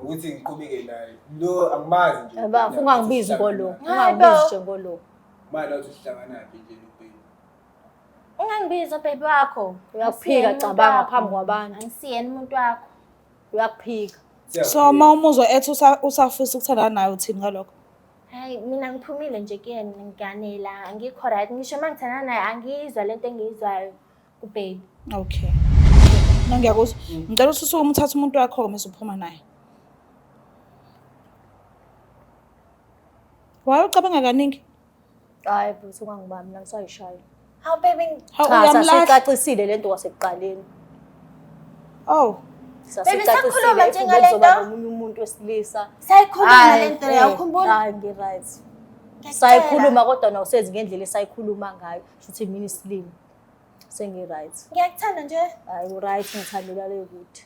Ukuthi ngiqhubeke naye. Lo angimazi nje. Bafo ungangibizi ngolo. Hayi bo. Ungangibizi nje ngolo. Manje uthi sihlanganaphi nje lo baby. Ungangibizi baby wakho. Uyakuphika Angisiyena umuntu cabanga wakho. phambi kwabantu. Angisiyena umuntu wakho. Uyakuphika. So uma umuzwa ethi usafisa ukuthandana naye uthini ngalokho? Hayi mina ngiphumile nje kuyena ngiganela angikho right ngisho uma ngithandana naye angiyizwa lento engiyizwayo kubaby. Okay. Mina ngiyakuzwa. Ngicela ukuthi usuke umthathe umuntu wakho mase uphuma naye. Why ucabanga kaningi? Hayi bhuti ungangibambi mina ngisayishaya. Hawu baby Hawu Cha uyamlahla. sasicacisile lento kwasekuqaleni. Oh. Baby, sakhuluma Sasicacisile nje if ngale bekuzoba nto. nomunye umuntu wesilisa. sayikhuluma Hhayi, lento leyo awukhumbuli? Hayi ngi-right. Ngiyakutshela. Sayikhuluma kodwa nawusezi ngendlela esayikhuluma ngayo. Shuthi mina isilima. Sengi-right. Ngiyakuthanda nje. Hayi u-right ngithandela le kude.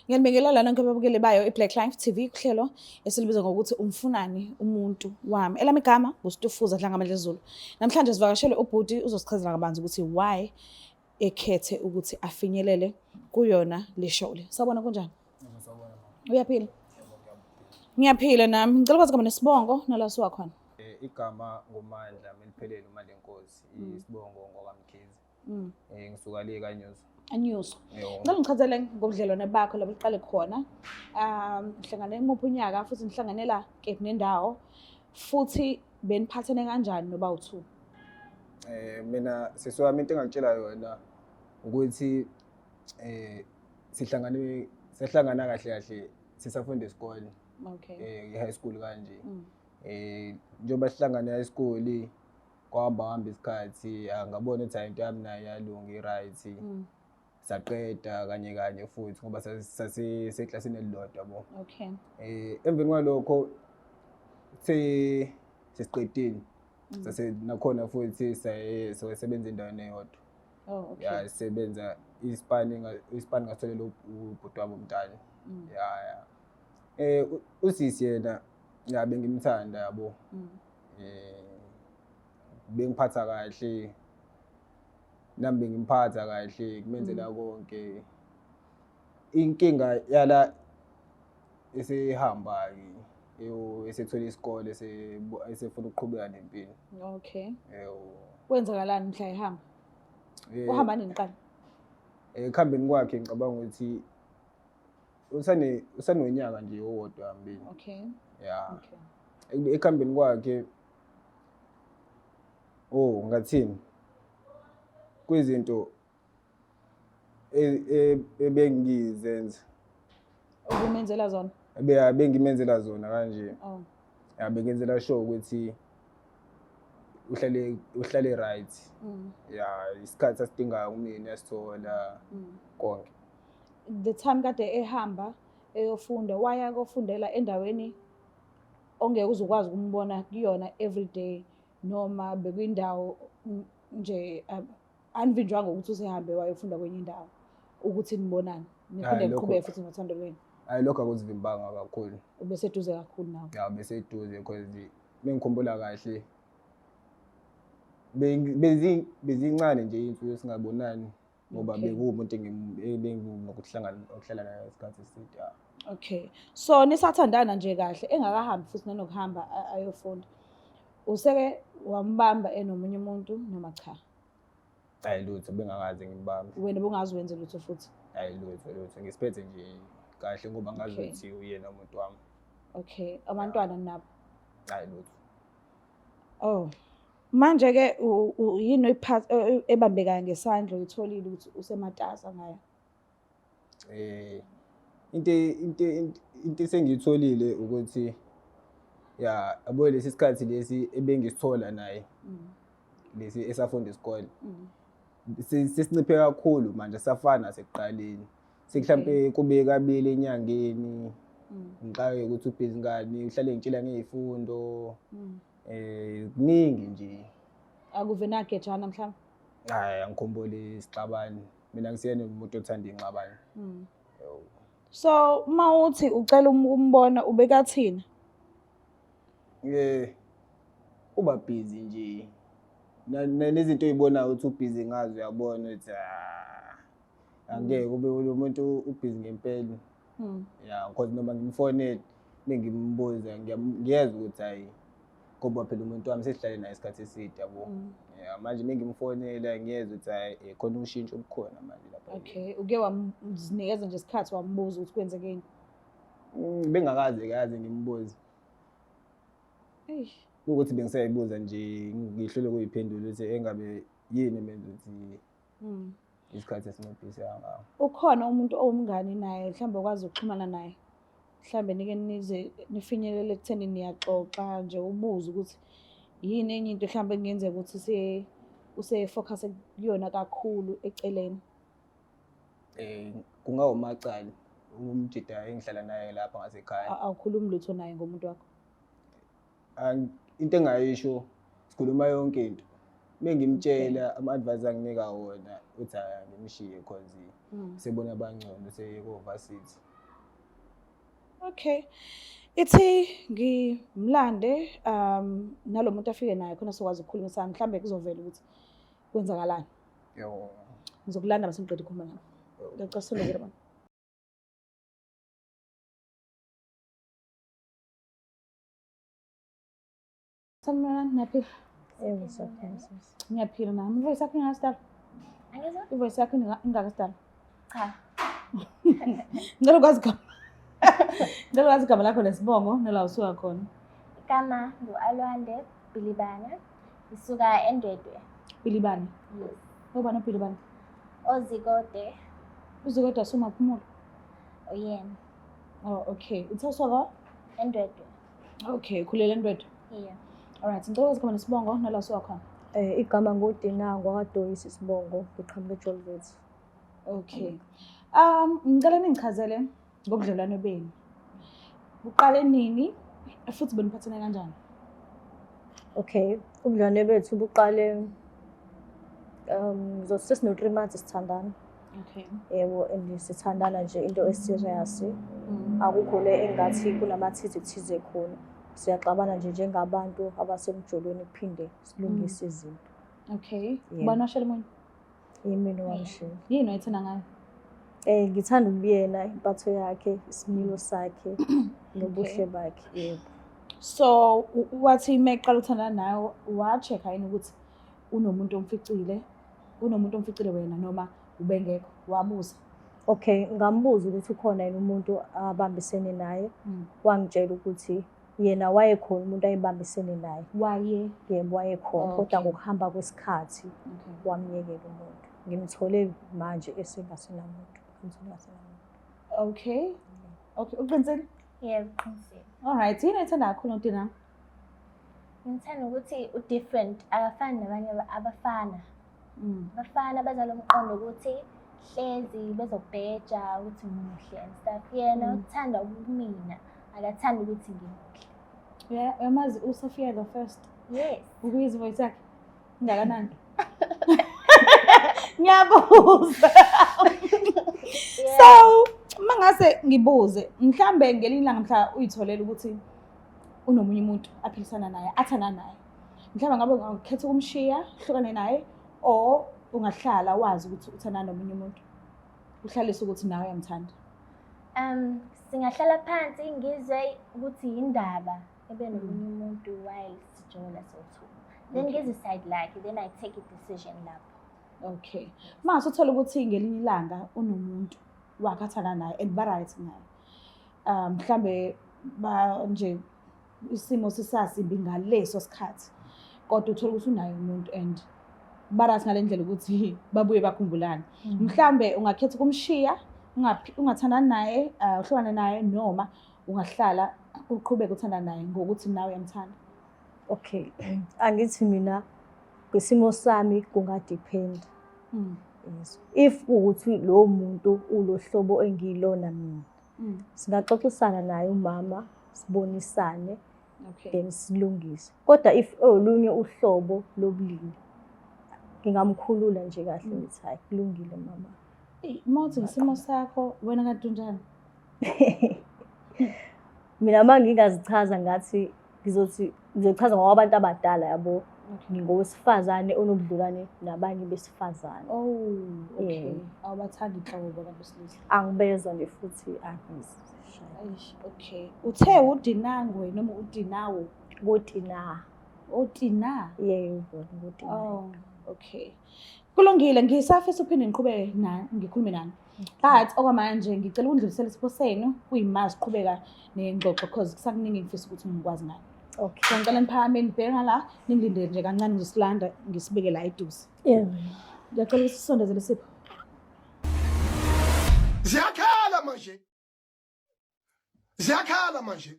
Ngiyanibingelela nonke ababukeli bayo iBlack Life TV kuhlelo esilibiza ngokuthi umfunani umuntu wami. Elami igama nguStufuza Dlangamandla Zulu. Namhlanje sivakashele ubhuti uzosichazela kabanzi ukuthi why ekhethe ukuthi afinyelele kuyona le show le. Sawubona kunjani? Uyaphila? Ngiyaphila nami. Ngicela ukwazi igama nesibongo nala suka khona. Igama nguMandla meliphelele uMandla Nkosi, isibongo ngokwaMkhize. Ngisuka le kaNyuso. Anyuso. Yebo. Ngicela ngichazele ngobudlelwane bakho lapho uqale khona. Nihlangane kumuphi unyaka futhi nihlanganela kephi nendawo futhi beniphathene kanjani noba u-two? Mina sisi wami into engakutshela yona ukuthi sihlangane sehlangana kahle kahle sisafunda isikole. Okay. I-high school kanje. Njengoba sihlangane high school kwahamba hamba isikhathi ngabona ukuthi hayi into yami nayo iyalunga i-right. Saqeda kanye kanye futhi ngoba saseseklasini elilodwa yabo. Okay. Emveni kwalokho sesiqedile. Sase nakhona futhi sasebenza endaweni eyodwa. Oh, okay. Ya sisebenza isipani isipani ngatholela ubhuti wami omdala. Ya ya. Usisi yena ya bengimthanda yabo. Bengiphatha kahle. Nami bengimphatha kahle kumenzela konke. Inkinga yala esehamba ke esethola isikole esefuna ukuqhubeka nempilo. Okay. Yebo. Kwenzakalani mhla ehamba? Uhamba nini qala? Ekuhambeni kwakhe ngicabanga ukuthi usanonyaka nje owodwa hambile. Okay. Yeah. Okay. Ekuhambeni kwakhe oh ngathini? Kwizinto ebengizenza. Ubumenzela zona? Bengimenzela zona kanje. Oh. Ya bengenzela sure ukuthi uhlale right. Ya isikhathi asidingayo kumina uyasithola konke. The time kade ehamba eyofunda waya kofundela endaweni ongeke uze ukwazi ukumbona kuyona every day noma bekuyindawo nje anivinjwanga ukuthi usehambe wayofunda kwenye indawo ukuthi nibonane niphinde niqhubeke futhi nothando lwenu. Hayi lokho akuzivimbanga kakhulu. Ubeseduze kakhulu nawe. Ya ubeseduze because bengikhumbula kahle bezincane nje iy'nsuku esingabonani ngoba bekuwumuntu ebenginokuhlangana ukuhlala naye isikhathi eside. Ya. Okay. So nisathandana nje kahle engakahambi futhi nanokuhamba ayofunda. Useke wambamba enomunye umuntu noma cha? Hayi lutho bengakaze ngimbambe. Wena bungazi wenze lutho futhi? Hayi lutho lutho ngisiphethe nje kahle ngoba ngazi ukuthi uyena umuntu wami. Okay, abantwana nabo? Hayi lutho. Oh. Manje ke yini oyiphatha ebambekayo ngesandla uyitholile ukuthi usematasa ngayo? Into esengiyitholile ukuthi ya yabo lesi sikhathi lesi ebengisithola naye lesi esafunda isikole sesinciphe kakhulu manje safana nasekuqaleni. Sekuhlampe kube kabili enyangeni. Ngixake ukuthi ubhizi ngani, uhlale ngitshela ngey'fundo. Kuningi nje. Akuve nagejana mhlawumbe? Hayi angikhumbuli isixabane. Mina ngisiyena umuntu othanda iy'nxabano. So uma uthi ucela ukumbona ubekathini? Uba busy nje. Nezinto oyibonayo ukuthi ubhizi ngazo uyabona ukuthi ah, angeke ube lo muntu ubhizi ngempela. Ya, because noma ngimfonele mengimbuza ngiyezwa ukuthi hayi ngoba phela umuntu wami sesihlale naye isikhathi eside yabo. Ya, manje mengimfonela ngiyezwa ukuthi hayi khona ushintsho obukhona manje lapha. Okay, uke wamzinikeza nje isikhathi wambuza ukuthi kwenzekeni? Bengakaze kaze ngimbuze. Eish. Ukuthi bengisayibuza nje ngihlule kuyiphendula ukuthi engabe yini emenza ukuthi isikhathi esinciphise kangaka. Ukhona umuntu owumngani naye mhlawumbe okwazi ukuxhumana naye? Mhlawumbe nike nize nifinyelele ekutheni niyaxoxa nje ubuze ukuthi yini enye into mhlawumbe ekungenzeka ukuthi use-focus kuyona kakhulu eceleni. Kungawumacala umjida engihlala naye lapha ngasekhaya. Awukhulumi lutho naye ngomuntu wakho? Into engayisho sikhuluma yonke into. Mengimtshela ama-advice anginika wona uthi hhayi ngimshiye cause sebona abangcono seyeko-varsity. Okay. Ithi ngimlande nalo muntu afike naye khona sokwazi ukukhulumisana mhlambe kuzovela ukuthi kwenzakalani. Yebo. Ngizokulanda mase ngiqeda ukukhuluma nawe. Ngiyacasula bana. Sanibonani, niyaphila? Yebo, siyaphila sisi. Ngiyaphila nami. Ivoice yakho ingakasidala? Angizwa? Ivoice yakho ingakasidala? Cha. Ngicela ukwazi igama. Ngicela ukwazi igama lakho nesibongo nala usuka khona. Igama ngu-Alwande Bilibana. Ngisuka eNdwedwe. Bilibane. Yes. Obani uBilibane? Ozikode. Uzikode asumaphumulo. Uyena. Oh, okay. Uthe usuka? Endwedwe. Okay, ukhulele eNdwedwe. Yeah. Alright, ngicela ukwazi igama nesibongo nala usuka khona. Igama nguDinangwa kaDoyisi isibongo, ngiqhamuka eJolvet. Okay. Ngicela ningichazele ngobudlelwano benu. Buqale nini futhi beniphathene kanjani? Okay, ubudlelwano bethu buqale sesino 3 months sithandana. Okay. Yebo, and sithandana nje into eserious. Akukho le engathi kunamathize thize khona. Siyaxabana nje njengabantu abasemjolweni kuphinde silungise izinto. Okay. Yebo. Ubani washela omunye? Yimi owamshela. Yini oyithanda ngayo? Ngithanda ubuyena, impatho yakhe, isimilo sakhe, nobuhle bakhe. Yebo. So wathi meqala uthandana nawe wa-check-a yini ukuthi unomuntu omficile, unomuntu omficile wena noma ubengekho, wabuza? Okay, ngambuza ukuthi ukhona yini umuntu abambisene naye. Wangitshela ukuthi yena wayekhona umuntu ayebambisene naye. Waye? Yebo, wayekhona. Okay. Kodwa ngokuhamba kwesikhathi Okay. wamyekela umuntu. Ngimthole manje esengasenamuntu. Ngimthole engasenamuntu. Okay. Okay, uqinisile? Yebo, uqinisile. All right, yini oyithanda kakhulu ngoDina? Ngithanda ukuthi u-different, akafani nabanye abafana. Abafana baza lo mqondo ukuthi hlezi bezobheja ukuthi muhle and stuff. Yena uthanda ubumina, akathandi ukuthi ngimuhle. Uyamazi uSophia the First? Yes. Ukuyizwa voice yakhe? Ingakanani? Ngiyabuza. Yeah. So, mangase ngibuze, mhlambe ngelinye ilanga mhla uyitholela ukuthi unomunye umuntu aphilisana naye, athanda naye. Mhlawumbe ngabe ungakhetha ukumshiya, uhlukane naye, or ungahlala wazi ukuthi uthanda nomunye umuntu. Uhlalise ukuthi nawe uyamthanda. Singahlala phansi ngizwe ukuthi yindaba ebe nomunye umuntu while sijola so-two. Then Okay. ngizwe side lakhe, then I take a decision lapho. Okay. Mase uthola ukuthi ngelinye ilanga unomuntu wakhe athanda naye and ba right naye. Mhlambe ba nje isimo sisasimbi ngaleso sikhathi. Kodwa uthola ukuthi unaye umuntu and ba right ngale ndlela ukuthi babuye bakhumbulane. Mhlambe ungakhetha ukumshiya, ungathandani naye, uhlukane naye noma ungahlala uqhubeke uthandana naye ngokuthi nawe uyamthanda. Okay. Angithi mina kwisimo sami kungadepend. Yes. If ukuthi lowo muntu ulohlobo engiyilona mina. Singaxoxisana naye umama, sibonisane, Okay. then silungise. Kodwa if olunye uhlobo lobulili, ngingamkhulula nje kahle ngithi hayi kulungile mama. Eyi, uma uthi ngesimo sakho wena kade unjani? Mina uma ngingazichaza ngathi Ngizothi ngizochaza ngokwabantu abadala yabo. Ngingowesifazane onobudlelwane nabanye besifazane. Oh, okay. Yeah. Awubathandi nhlobo abantu besilisa. Angibezwa nje futhi angizishaya. Eish, okay. Uthe uDinangwe noma uDinawo? Ngotina. Otina. Yebo, ngotina. Oh, okay. Kulungile, ngisafisa uphinde ngiqhubeke na ngikhulume nani. But okwamanje ngicela ukundlulisela isipho senu kuyima siqhubeka nengxoxo because kusakuningi ngifisa ukuthi ngikwazi ngani. Okay. So ngicela niphakame nibheke ngala ningilindele nje kancane ngizosilanda ngisibeke la eduze. Yebo. Ngiyacela ukuthi sisondezele isipho. Ziyakhala manje. Ziyakhala manje.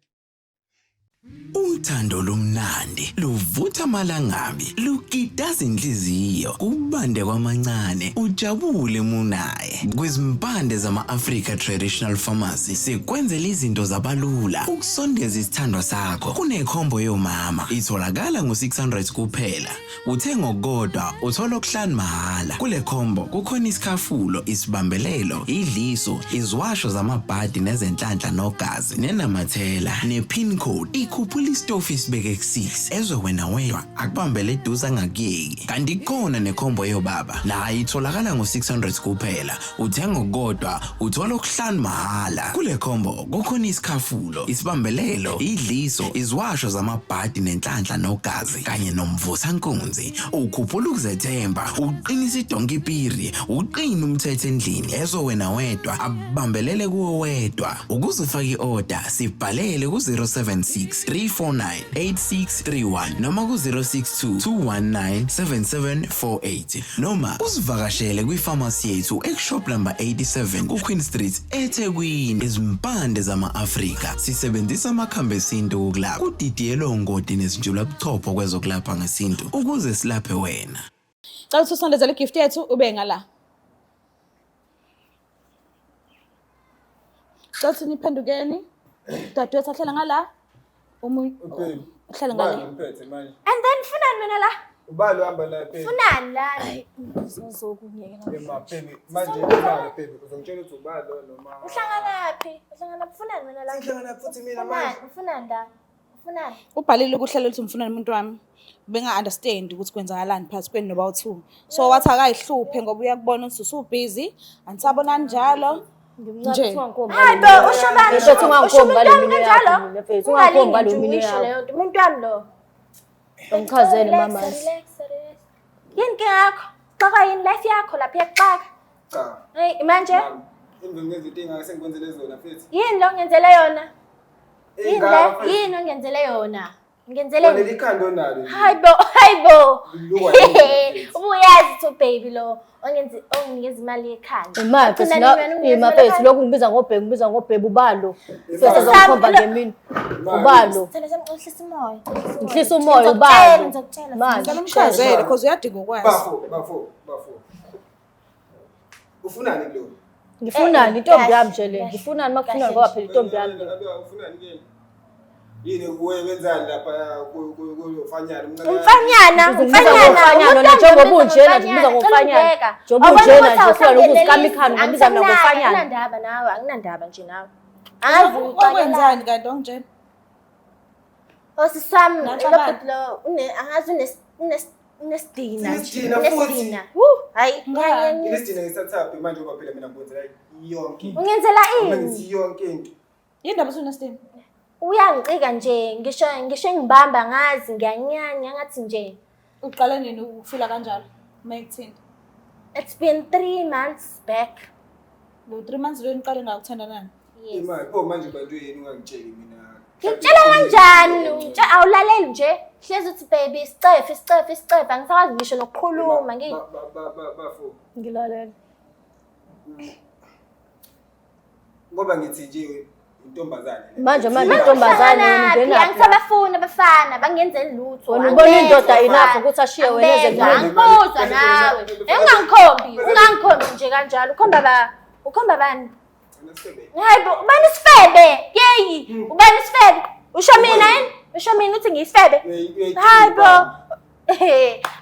Uthando lumnandi luvutha amalangabi lukitaza inhliziyo kubande kwamancane ujabule munaye. Kwizimpande zama-Africa Traditional Pharmacy sikwenzela izinto zabalula ukusondeza isithandwa sakho. Kunekhombo yomama itholakala ngo-600 kuphela. Uthenga okukodwa uthola okuhlanu mahhala. Kule khombo kukhona isikhafulo, isibambelelo, idliso, iziwasho zamabhadi nezenhlanhla nogazi, nenamathela, ne-pin code. Ikhuphula isitofu isibeke ku-6 ezwe wena wedwa akubambele eduze angakuyeki. Kanti kukhona nekhombo yobaba nayo itholakala ngo-600 kuphela. Uthenga okukodwa uthola okuhlanu mahhala. Kule khombo kukhona isikhafulo, isibambelelo, idliso, iziwasho zamabhadi nenhlanhla nogazi kanye nomvusankunzi. Ukhuphula ukuzethemba, uqinisa idonki piri, uqine umthetho endlini ezwe wena wedwa abambelele kuwe wedwa. Ukuze ufake i-order sibhalele ku-076 349 8631 noma ku-062 219 7748 noma usivakashele kwifamasi yethu ekushop number 87 kuQueen Street eThekwini. Izimpande zama-Afrika sisebenzisa amakhambi esintu ukulapha kudidiyelwe ongoti nezinjulabuchopho kwezokulapha ngesintu ukuze silaphe wena. Cela ukuthi usondezele igift yethu ube ngala. Cela ukuthi niphendukeni. Dadewethu ahlala ngala. Omunye Upheli. uhlala Ubani ngale. umphethe manje? And then funani wena la? Ubani uhamba naye Pheli? Funani la? Sizokunyekela. Ema Pheli, manje ubani Pheli? Uzongitshela ukuthi ubani lo noma Uhlanganaphi? Uhlangana funani wena la? Ngihlangana futhi mina Funani, manje. ufunani la? Ufunani? Ubhalile kuhlelo ukuthi umfuna umuntu wami. Benga understand ukuthi kwenzakalani phakathi kwenu noba u2. So wathi akayihluphe ngoba uyakubona ukuthi usubusy, anisabonani njalo. Nje. Hayi bo, usho bani? Mfethu Usho ungangikhombi umuntu ngale wami minwe kanjalo? yakho mina mfethu, ungangikhombi ngale Ungalingi nje minwe uyisho yakho. leyo nto. Umuntu wami lo. Ungichazele Relax, mama. Relax, relax. Yini inkinga yakho? Xaka yini life yakho lapha iyakuxaka? Cha. Hey, manje Emva ngezinto engake sengikwenzele zona mfethu. yini lo ngenzele yona? Yini le? Ingaka, mfethu. Yini ongenzele yona? Ngenzele Wena likhanda onalo. nje. Hayi bo, hayi bo. Lukwa yini, mfethu? Ubuyazi to baby lo ongenzi onginikeza imali yekhanda. Ima mfethu Ugcina la nini wena unginikeza ima imali mfethu yekhanda? lokhu ngibiza ngobheki ngibiza ngobheki ubalo. Mfethu Sami, azongikhomba lo- ngemini. Ubalo. Sithelo sami uhlisa umoya. Ngihlisa umoya Ngizokutshela, ubalo. ngizokutshela. Manje. Ngicela umchazele because uyadinga ukwazi. Bafo, bafo, bafo. Ufunani kulo? Ngifunani Eh, intombi kahle, yami nje le. kahle. Ngifunani makufunani Kahle ngoba nje. phela intombi yami le. Ufunani kuyena? Yini kuwe wenzani lapha kumfanyana umncane? Umfanyana, Ngibiza umfanyana, ngomfanyana umuntu wena wami njengoba ngibiza unjena nje ngibiza ngomfanyana. ngomfanyana. Cela ungibheka. Njengoba Awubona unjena ukuthi nje ufuna awusangenelisi. nokuzikama ikhanda ungibiza mina Angisamnaki, ngomfanyana. Anginandaba nawe, anginandaba nje nawe. Angazi uxakela. Wakwenzani kanti ongitshela? Osisi wami, lo Naxabana. bhuti lo angazi unesidina nje. Unesidina futhi. Unesidina. Hayi, Ngani? Ilesidina ngisathapi manje ngoba phela mina ngikwenzela yonke into. Ungenzela Mina ini? ngithi yonke into. Yini ndaba usunesitini? Uyangicika nje, ngisho ngibamba ngazi ngiyanyanya ngathi nje. Uqale nini ukufila kanjalo? Uma ekuthinta. It's been 3 months back. Lo 3 months lo niqale ngawo ukuthandanana. Yes. Imali pho manje bantu yini ungangitsheli mina? Ngikutshela kanjani? Awulaleli nje. Hlezi uthi baby isicefe isicefe isicefe angisakwazi ngisho nokukhuluma ngi Bafo. Ngilalela. Ngoba ngithi nje intombazane. le. Manje manje intombazane wena Uhlanganaphi? ungenaphi? Angisabafuni abafana bangenzeli lutho. Wena ubona Angibezwa indoda abafana. enough ukuthi ashiye wena eze Angibezwa, kumina. Angikuzwa nawe. Ungangikhombi, ungangikhombi nje kanjalo. Ukhomba ba ukhomba bani? Unesifebe. Hayi bo, ubani isifebe? Yeyi, ubani isifebe? Usho mina yini? Usho mina uthi ngiyisifebe? Hayi bo.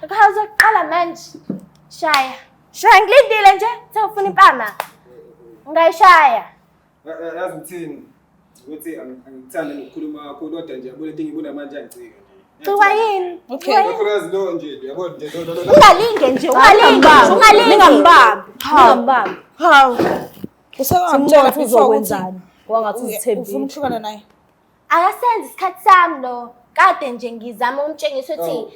Ngawuzoqala manje. Shaya. Shaya ngilindile nje. Sewufuna impama. Ungayishaya. Yazi uthini? Ukuthi angikuthandi nokukhuluma kakhulu kodwa nje yabo lento engiyibona manje angicika nje. Cikwa yini? Okay. Kakhulukazi lo nje yabo nje lo lo lo. Ungalinge nje, ungalinge nje, ungalinge. Ningambambi, ningambambi. Hawu. Usewangitshela Simtshela before ukuthi uzokwenzani. Wangathi ufuna uzithembile. ukuhlukana naye. Akasenzi isikhathi sami lo. Kade nje ngizama ukumtshengisa ukuthi Awu.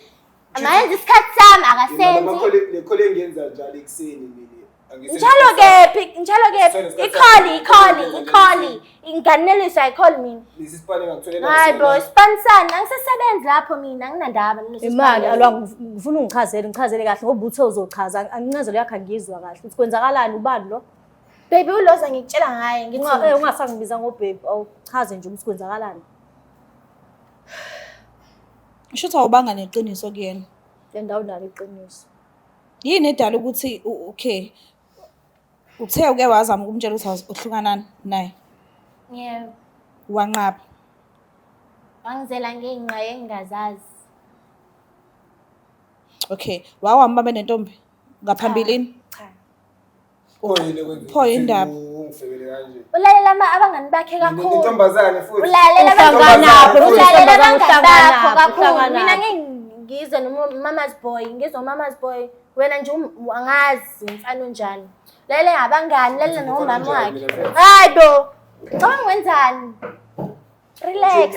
mayenze isikhathi sami akasenzi. Le call engiyenza njalo ekuseni mina. Angisenzi Njalo isikhathi kephi? Njalo kephi? Senze isikhathi Ikholi, sami. ikholi, ikholi. Inganeliswa ikholi mina. sami. Lesi sipani engakutholela Hayi bo, sona. isipanisana angisesebenzi lapho mina, anginandaba naleso Imali sipani. alwa ngifuna ungichazele, ngichazele kahle ngoba uthe uzochaza. Angincazelo yakho angiyizwa kahle. Uthi kwenzakalani ubani lo? Baby uLoza ngikutshela ngaye ngithi Ungasangibiza ngobaby, awuchaze nje ukuthi kwenzakalani. Usho ukuthi awubanga neqiniso kuyena. Le ndawo nalo iqiniso. Yini edala ukuthi okay uthe uke wazama ukumtshela ukuthi uhlukana naye Yebo. wanqaba. Wangizela ngey'nqa engingazazi. Okay, wawambambe nentombi ngaphambilini. Cha. Pho yini ekwenza Pho ukuthi yindaba? ungifebele kanje? Ulalela abangani bakhe kakhulu. Intombazane futhi. Ulalela Uhlanganaphi? Ulalela abangani bakho Uhlanganaphi? kakhulu. Uhlanganaphi? Mina ngeke ngizwe noma-mama's boy, ngizwe mama's boy. Wena nje angazi umfana onjani. Lalela abangani, lalela Uthi nomama umfana wakhe. onjani mina futhi? Hayi bo. Cabanga wenzani? Relax.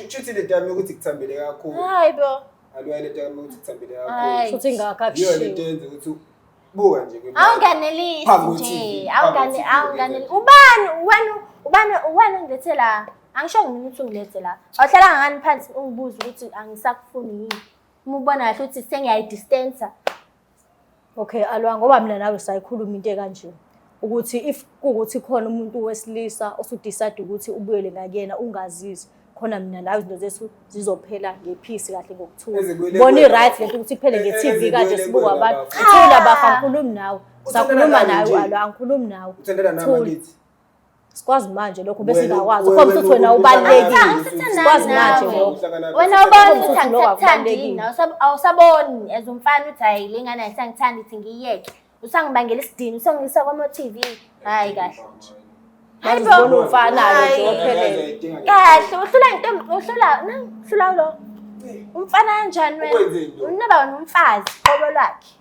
Shuthi le nto yami ukuthi kuthambele kakhulu. Hayi bo. Alwa le nto yami ukuthi kuthambele Hayi. kakhulu. Futhi ingakho Yiyo le nto akushiwo. yenza ukuthi buka nje kwena. Awunganelisi Phambi nje. kwe-TV, Awungane phambi kwe-TV awunganeli. Ubani wena ubani ubani ungilethe la? Angisho mina ukuthi ungilethe la. Awuhlalanga ngani phansi ungibuze ukuthi angisakufuni yini. Uma ubona kahle ukuthi sengiyayidistansa. Okay, alwa ngoba mina nawe sayikhuluma into ekanje. Ukuthi if kuwukuthi khona umuntu wesilisa osudecide ukuthi ubuyele ngakuyena ungazizwa khona mina nawe izinto zethu zizophela ngephisi kahle ngokuthula. Ezibuyele Bona kuwena i-right lento ukuthi iphele nge-TV Ezibuyele kanje sibuka kuwena abantu. bafo. Thula bafa angikhulumi nawe. Uthandana Sakhuluma nami nawe nje. alwa angikhulumi nawe. Uthandana nami Thula. angithi? Sikwazi manje lokho Wena- besingakwazi. wena- Khomba ukuthi wena wena- ubalulekile. Angisathandani Sikwazi manje nawe. lokho. Uhlangana- Wena ubona ukuthi Ukuthi lokho angisakuthandi akubalulekile. yini? Awusaboni as umfana uthi hayi le ngane ayisangithandi ithi ngiyiyeke. Usangibangela isidini, usangisa kwama-TV. Hayi kahle. Hayi bo. Uzibona umfana-ke nje Hayi. ophelele. Kahle, uhlula intombi, uhlula na, uhlula lo. Umfana kanjani wena? Ukwenzeni lo? Unaba wena umfazi qobo lwakhe.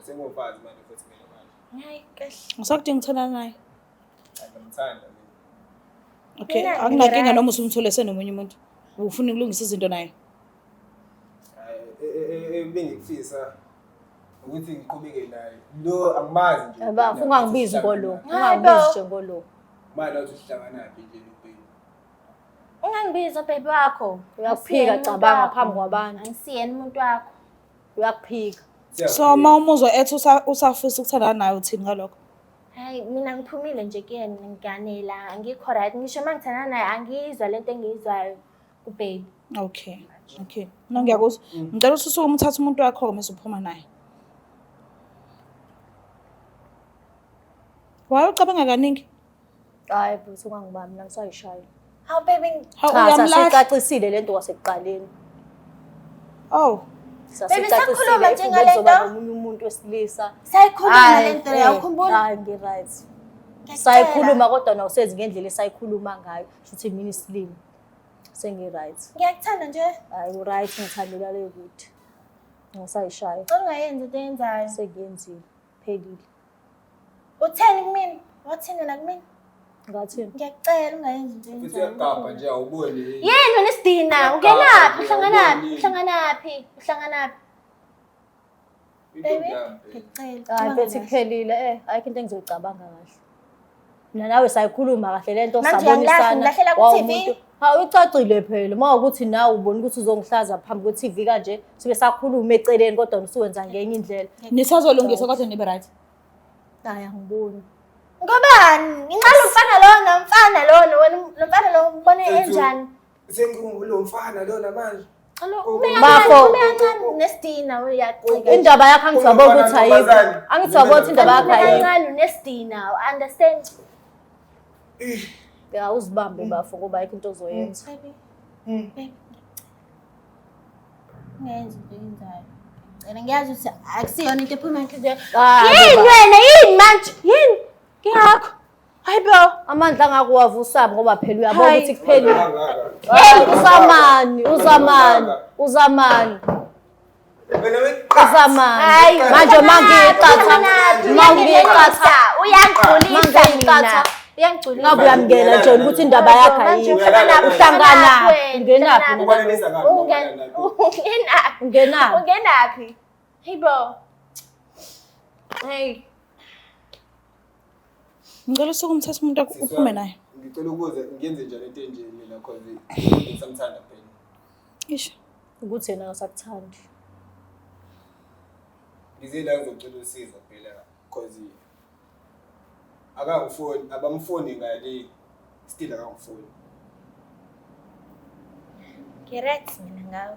Sengumfazi manje futhi mina manje. Hayi kahle. Ngisakudinga ukuthandana naye. Ngiyamthanda mina. Okay, Mina akunankinga ngi-right. noma usumthole senomunye umuntu. Ufuna ukulungisa izinto naye. Hayi, ebengikufisa ukuthi ngiqhubeke naye. Lo angimazi nje. Bafo ungangibizi ngolo. Hayi bo. Ungangibizi nje ngolo. Manje uthi sihlanganaphi nje lo baby. Ungangibiza baby wakho. Uyakuphika Angisiyena umuntu cabanga wakho. phambi kwabantu. Angisiyena umuntu wakho. Uyakuphika. So uma umuzwa ethi usafisa ukuthandana naye uthini ngalokho? Hayi mina ngiphumile nje kuyena ngiganela angikho right ngisho uma ngithandana naye angiyizwa lento engiyizwayo kubaby. Okay. Okay. No ngiyakuzwa. Ngicela ukuthi usuke umthathe umuntu wakho mase uphuma naye. Why ucabanga kaningi? Hayi bhuti ungangibambi mina ngisayishaya. Hawu baby Hawu Cha uyamlahla. sasicacisile lento kwasekuqaleni. Oh. Baby, Sasicacisile sakhuluma if nje ngale bekuzoba nto. nomunye umuntu wesilisa. sayikhuluma Hhayi, lento leyo awukhumbuli? Hayi ngi-right. Ngiyacela. Sayikhuluma kodwa nawusezi ngendlela esayikhuluma ngayo. Shuthi mina isilima. Sengi-right. Ngiyakuthanda nje. Hayi u-right ngithandela le kude. Ngisayishaya. Cela ungayenzi into oyenzayo. Sengiyenzile. Phelile. Utheni kumina? Wathini wena kumina? Ngathini? Ngiyakucela ungayenzi into Futhi oyenzayo. uyagabha nje awuboni. Yini wena isidina? Ungenaphi? Uhlanganaphi? Uhlanganaphi? Uhlanganaphi? Baby, ngiyacela. Hayi mfethu kuphelile ayikho into engizoyicabanga kahle. Mina nawe sayikhuluma kahle lento Manje uyangilahla, sabonisana. ngilahlela ku Wawu TV? umuntu- Hawu icacile phela uma ukuthi nawe ubona ukuthi uzongihlaza phambi kwe-TV kanje sibe sakhuluma eceleni kodwa usuwenza ngenye indlela. Nisazolungisa kodwa nibe right. Hayi angiboni. Ngobani? Nginqala umfana lona, umfana lona, wena lo mfana lo ubone enjani? Sengingulo mfana lona manje. Alo, ume Bafo. kancane, ume kancane unesidina uyacika. Indaba yakho angithi wabona ukuthi ayikho. Angithi wabona ukuthi indaba yakho Ume ayikho. kancane unesidina, understand? Ya uzibambe bafo ngoba ayikho into ozoyenza. Baby. Baby. Ungayenzi into oyenzayo. Ngicela ngiyazi ukuthi akusiyona into ephuma enhliziyweni. Hayi, Yini baba. wena yini manje? Yini? Ngingakho. Hayi bo. Amandla angakuwavusabi ngoba phela uyabona Hayi. ukuthi kuphelile. Hey, uzamani, uzamani, uzamani. Uzamani. Hayi, Manje mangiyiqatha, mangiyiqatha. Uyangigculisa mina. Mangiyiqatha. Uyangigculisa. Ngabe uyamngena nje ukuthi indaba yakhe Manje ayikho. uhlanganaphi? Uhlanganaphi? Wena, Ungenaphi? Ukwanelisa ngani? Ungenaphi? Ungenaphi? Ungenaphi? Hey bo. Hey. Ngicela usuke umthathe umuntu wakho uphume naye. Ngicela ukuze ngiyenze njani into enje mina cause ngisamthanda phela. Isho. Ukuthi yena akasakuthandi. Ngize la ngizocela usizo phela cause akangifoni, abamfoni ngale, still akangifoni. Ngi-right mina ngawe.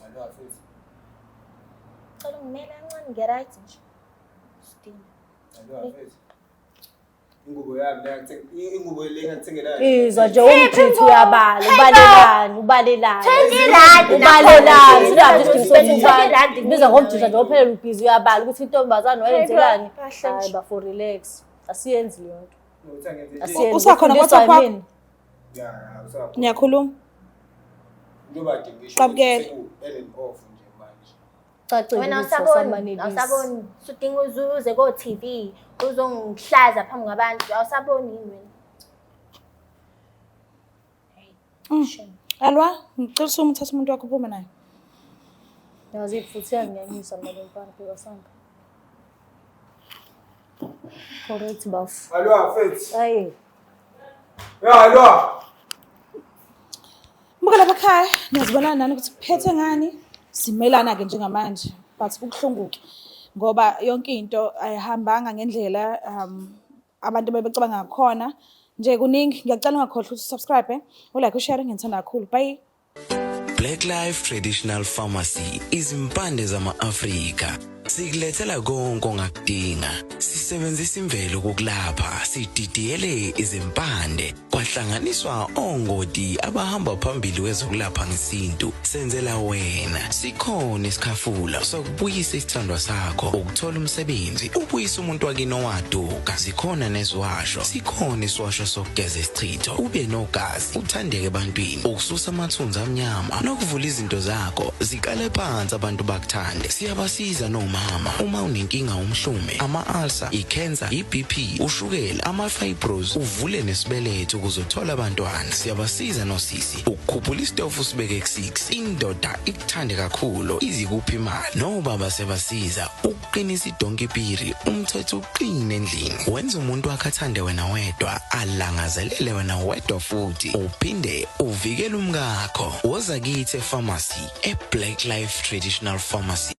Alo futhi. Cela ungimele kancane ngi-right nje. Sidinga. Alo futhi. Ingubo yami le ngithenga, ingubo le ngithengela. Izwa nje umjithu uyabala, ubalelani, ubalelani. 20 rand. Ubalelani, singabi isidingo sokuthi 20 ubale. rand. Biza ngomjitha nje ophelele ubhizi uyabala ukuthi intombazane wayenzelani. Kahle nje. Hayi bafo, relax. Asiyenzi leyo nto. Ukuthi angenze nje. Asiyenzi. Usakhona Ufundiswa ku-WhatsApp wakho? yimina. Ya, usakhona. Niyakhuluma? Njengoba nje ngisho Qabukela. seku on and off nje manje. Cacile Wena ukuthi awusaboni, awusamanelisi. awusaboni. Sudinga uzuze ko-TV, uzongihlaza phambi kwabantu. Awusaboni yini wena? Hey, shame. Alwa, ngicela usuke umthathe umuntu wakho uphume naye. Yazi futhi iyanginyanyisa mina le mfana, bheka samba. Correct bafo. Alo futhi. Hayi. Ya alo. Buka lapha ekhaya, niyazibonana nani ukuthi kuphethe ngani. Simelana-ke njengamanje, but kubuhlungu-ke ngoba yonke into ayihambanga ngendlela abantu bebecabanga ngakhona. Nje kuningi, ngiyacela ungakhohlwa ukuthi usubscribe, ulike, ushare, ngiyithanda kakhulu. Bye. Black Life Traditional Pharmacy, izimpande zama-Afrika. Sikulethela konke ongakudinga. Sisebenzisa imvelo ukukulapha, sididiyele izimpande, kwahlanganiswa ongoti abahamba phambili kwezokulapha ngesintu. Senzela wena. Sikhona isikhafula sokubuyisa isithandwa sakho, ukuthola umsebenzi, ubuyise umuntu wakini owaduka. Zikhona neziwasho, sikhona isiwasho sokugeza isichitho, ube nogazi, uthandeke ebantwini, ukususa amathunzi amnyama nokuvula izinto zakho ziqale phansi abantu bakuthande. Siyabasiza nomama uma unenkinga, umhlume, ama-ulcer, i-cancer, i-BP, ushukela, ama-fibros, uvule nesibeletho ukuze uthole abantwana. Siyabasiza nosisi ukukhuphula isitofu usibeke ku-6, indoda ikuthande kakhulu, izikuphi imali. Nobaba siyabasiza ukuqinisa idonkipiri, umthetho uqine endlini, wenza umuntu wakhe athande wena wedwa, alangazelele wena wedwa, futhi uphinde uvikele umkakho. Woza kithi epharmacy, e-Black Life Traditional Pharmacy.